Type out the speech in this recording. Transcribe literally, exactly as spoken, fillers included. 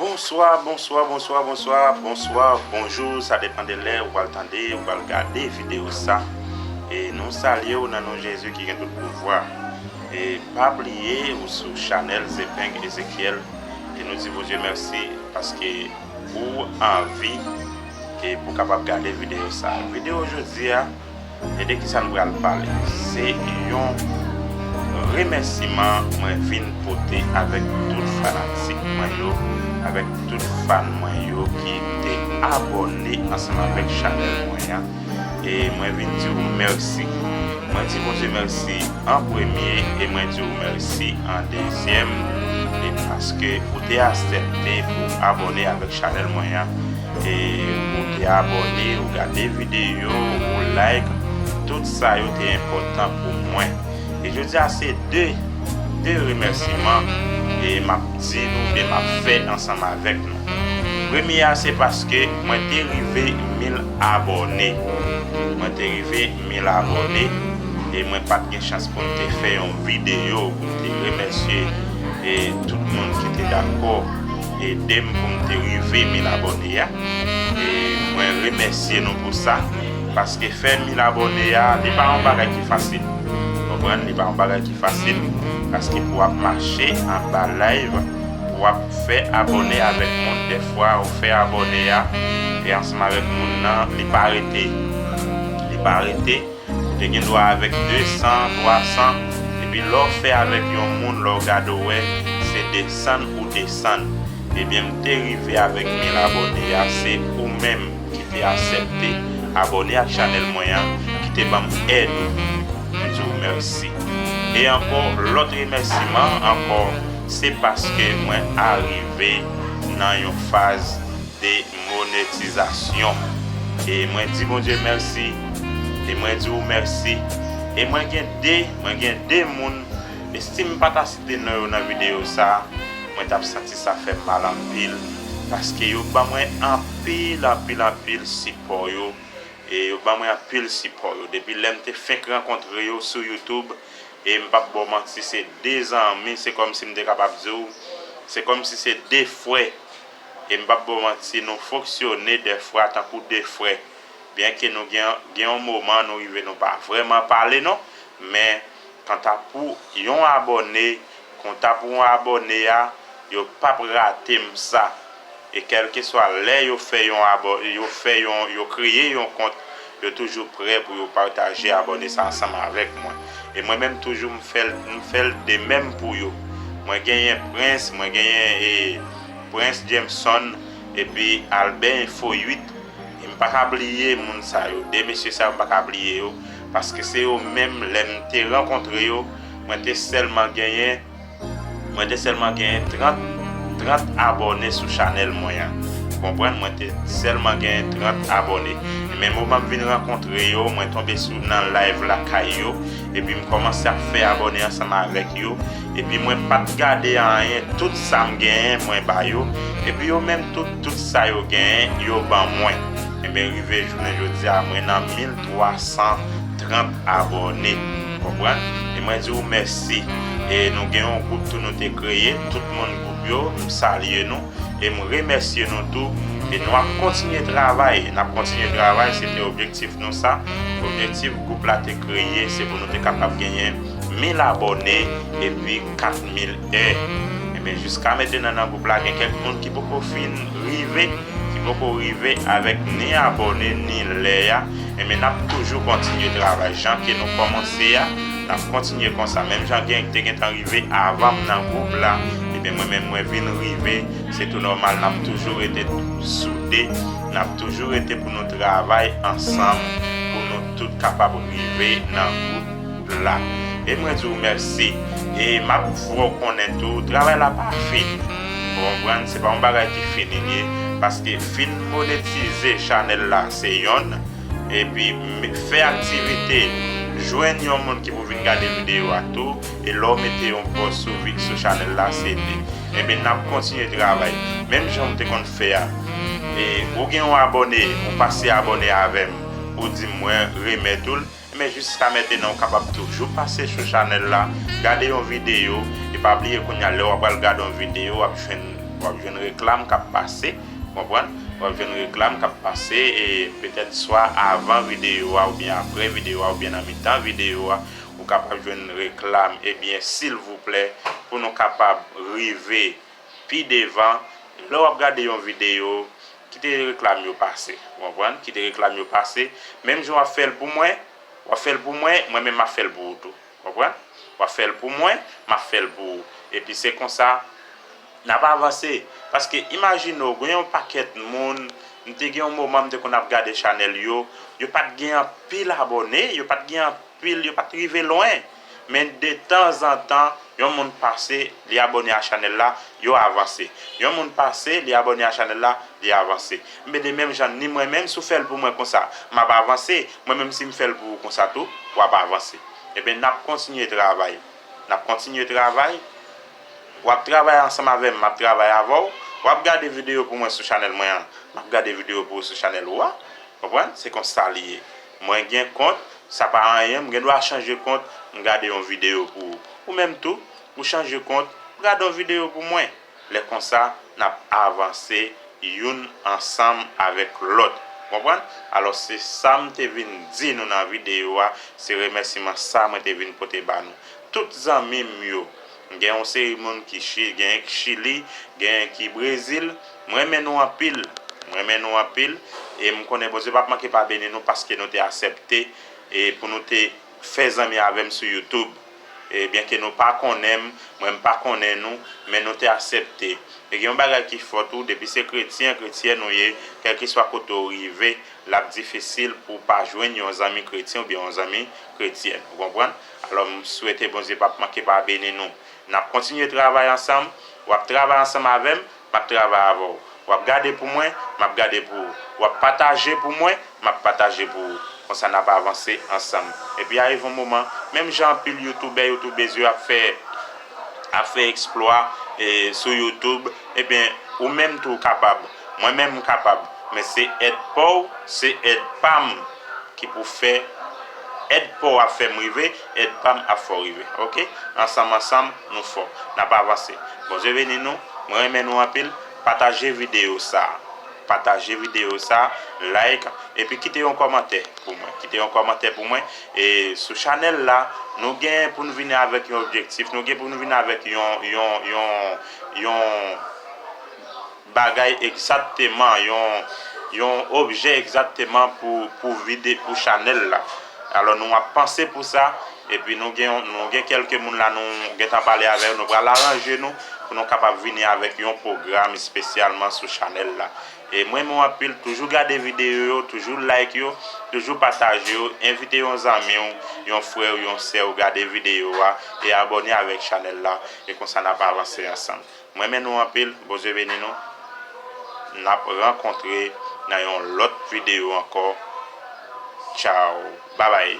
Bonswa, bonswa, bonswa, bonswa, bonswa, bonjou, sa depann de lè ou pral tande, ou pral gade videyo sa. E nou salye w nan non Jezi ki gen tout pouvwa. E pa bliye ou sou chanèl Zepeng Ezekiel. E nou di Bondye mèsi paske ou anvi e pou kapab gade videyo sa. Videyo jodi a, e de kisa nou pral pale? Se yon remèsiman mwen vin pote avèk tout fanatik mwen yo, avèk tout fan mwen yo ki te abòne ansanm avèk chanèl mwen an. E mwen vin di w mèsi. Mwen di Bondye mèsi an premye e mwen di w mèsi an dezyèm. E paske ou te aksepte pou abòne avèk chanèl mwen an. E ou te abòne, ou gade videyo, ou like, tout sa yo te enpòtan pou mwen. E jodi a se de, de remèsiman e m ap di nou, oubyen m ap fè ansanm avèk nou. Premye a se paske mwen te rive mil abòne. Mwen te rive mil abòne e mwen pa t gen chans pou m te fè yon videyo pou m te remèsye e tout moun ki te dakò ede m pou m te rive mil abòne a. E mwen remèsye nou pou sa, paske fè mil abòne a, li pa yon bagay ki fasil. Konprann? Li pa yon bagay ki fasil, paske pou w ap mache anba live, pou w ap fè abòne avèk moun, dèfwa ou fè abòne a, e ansanm avèk moun nan, li pa rete. Li pa rete. Ou te gen dwa avèk de san, twa san, epi lè w fè avèk yon moun, lè w gade w wè, se desann ou desann. Ebyen, m te rive avèk mil abòne a, se ou menm ki te aksepte abòne ak chanèl mwen an, ki te ban m èd ou. M di w mèsi. E ankò, lòt remèsiman ankò, se paske mwen arive nan yon faz de monetizasyon. E mwen di Bondye mèsi. E mwen di w mèsi. E mwen gen de, mwen gen de moun, e si m pa ta site non yo nan videyo sa, mwen t ap santi sa fè m mal anpil. Paske yo ban mwen anpil, anpil, anpil sipò yo. E yo ban mwen anpil sipò yo. Depi lè m te fenk rankontre yo sou YouTube, e m p ap ba w manti, se de zanmi, se kòmsi m te kapab di w, se kòmsi se de frè. E m p ap ba w manti, nou fonksyone dèfwa tankou de frè. Byenke nou gen, gen yon moman nou rive nou pa vrèman pale non, men kanta pou yon abòne, kanta pou yon abòne a, yo p ap rate m sa. E kèlkeswa lè yo fè yon abò, yo fè yon, yo kreye yon kont, yo toujou prè pou yo pataje abòne sa ansanm avèk mwen. E mwen menm toujou m fè l, m fè l de menm pou yo. Mwen genyen Prince, mwen genyen e Prince Jameson, epi Albert Info uit. E m pa ka bliye moun sa yo. De mesye sa yo, m pa ka bliye yo. Paske se yo menm, lè m te rankontre yo, mwen te sèlman genyen, mwen te sèlman genyen trant, trant abòne sou chanèl mwen an. Ou konprann? Mwen te sèlman genyen trant abòne. E men moman m vin rankontre yo, mwen tonbe sou nan live lakay yo. Epi m kòmanse ap fè abòne ansanm avèk yo. Epi mwen pa t gade anyen, tout sa m genyen, mwen ba yo. Epi yo menm tout, tout sa yo genyen, yo ban mwen. Ebyen, rive jounen jodi a, mwen nan mil twa san trant abòne. Konprann? E mwen di w mèsi. E nou gen yon gwoup tou nou te kreye, tout moun gwoup yo, m salye nou. E m remèsye nou tou. E nou ap kontinye travay. N ap kontinye travay. Se te objektif nou sa. Objektif gwoup la te kreye, se pou nou te kapab genyen mil abòne epi kat mil è. Ebyen, jiska mentnan nan gwoup la, gen kèk moun ki poko fin rive, ki poko rive avèk ni abòne, ni lè a. Ebyen, n ap toujou kontinye travay. Jan ke nou kòmanse a, n ap kontinye konsa. Menm jan gen, te gentan rive avan m nan gwoup la, ebyen, mwen menm, mwen vin rive. Se tou nòmal, n ap toujou rete soude, n ap toujou rete pou nou travay ansanm, pou nou tout kapab rive nan bout la. E mwen di w mèsi. E m ap fè w konnen tou, travay la pa fini. Ou konprann? Se pa yon bagay ki fini li ye, paske fin monetize chanèl la, se yonn. Epi, m-, fè aktivite, jwenn yon moun ki pou vin gade videyo a tou, e lè w mete yon pòs sou vi-, sou chanèl la, se de. Ebyen, n ap kontinye travay. Menm jan m te konn fè a. E, ou gen yon abòne, ou pase abòne avè m, ou di m mwen remèt ou l. Ebyen, jiska mentnan, ou kapab toujou pase sou chanèl la, gade yon videyo, e pa bliye kounye a, lè w ap pral gade yon videyo, w ap jwenn W ap jwenn reklam k ap pase, konprann? W ap jwenn reklam k ap pase, e petèt swa avan videyo a, oubyen apre videyo a, oubyen nan mitan videyo a, ou kapab jwenn reklam. Ebyen, silvouplè, pou nou kapab rive pi devan, lè w ap gade yon videyo, kite reklam yo pase, ou konprann? Kite reklam yo pase. Menm jan w ap fè l pou mwen, w ap fè l pou mwen, mwen menm m ap fè l pou ou tou. Konprann? W ap fè l pou mwen, m ap fè l pou ou. Epi se konsa n ap avanse. Paske imajine w, gen yon pakèt moun, m te gen yon moman m te konn ap gade chanèl yo, yo pa t gen anpil abòne, yo pa t gen anpil, yo pa t rive lwen. Men detanzantan, yon moun pase, li abòne a chanèl la, yo avanse. Yon moun pase, li abòne a chanèl la, li avanse. Men de menm jan, ni mwen menm, si w fè l pou mwen konsa, m ap avanse. Mwen menm, si m fè l pou ou konsa tou, w ap avanse. Ebyen, n ap kontinye travay. N ap kontinye travay. W ap travay ansanm avè m, m ap travay avè w. W ap gade videyo pou mwen sou chanèl mwen an, m ap gade videyo pou ou sou chanèl ou a. Konprann? Se konsa li ye. Mwen gen kont, sa pa anyen, m gen dwa chanje kont, m gade yon videyo pou ou. Ou menm tou, ou chanje kont, ou gade yon videyo pou mwen. Lè konsa, n ap avanse youn ansanm avèk lòt. Konprann? Alò, se sa m te vin di nou nan videyo a, se remèsiman sa mwen te vin pote ba nou. Tout zanmi m yo, gen yon seri moun ki Chi-, gen ki Chili, gen ki Brezil, m renmen nou anpil, m renmen nou anpil, e m konnen Bondye p ap manke pa beni nou paske nou te aksepte e pou nou te fè zanmi avè m sou YouTube. E byenke nou pa konnen m, mwen m pa konnen nou, men nou te aksepte. E gen yon bagay ki fò tou, depi se kretyen, kretyèn ou ye, kèlkeswa kote w rive, l ap difisil pou w pa jwenn yon zanmi kretyen oubyen yon zanmi kretyèn. Ou konprann? Alò, m swete Bondye p ap manke pa beni nou. N ap kontinye travay ansanm, w ap travay ansanm avè m, m ap travay avè w. W ap gade pou mwen, m ap gade pou ou. W ap pataje pou mwen, m ap pataje pou ou. Konsa n ap avanse ansanm. Epi arive yon moman, menm jan anpil youtubè, youtubèz yo ap fè, ap fè eksplwa, e, sou YouTube, ebyen, ou menm tou w kapab. Mwen menm m kapab. Men se èd pa w, se èd pa m ki pou fè èd pa w ap fè m rive, èd pa m ap fè w rive. Oke? Ansanm, ansanm, nou fò. N ap avanse. Bondye beni nou. Mwen renmen nou anpil. Pataje videyo sa a. Pataje videyo sa a, like, epi kite yon kòmantè pou mwen. Kite yon kòmantè pou mwen. E sou chanèl la, nou gen pou nou vini avèk yon objektif, nou gen pou nou vini avèk yon, yon, yon, yon bagay egzakteman, yon, yon objè egzakteman pou, pou vide, pou chanèl la. Alò, nou ap panse pou sa, epi nou gen, nou gen kèlke moun la, nou gentan pale avè yo, nou pral aranje nou pou nou kapab vini avèk yon pwogram espesyalman sou chanèl la. E mwen renmen w anpil, toujou gade videyo yo, toujou like yo, toujou pataje yo, envite yon zanmi w, yon frè w, yon sè w gade videyo a, e abòne avèk chanèl la, e konsa n ap avanse ansanm. Mwen renmen nou anpil, Bondye beni nou. N ap rankontre nan yon lòt videyo ankò. Tchaw, babay.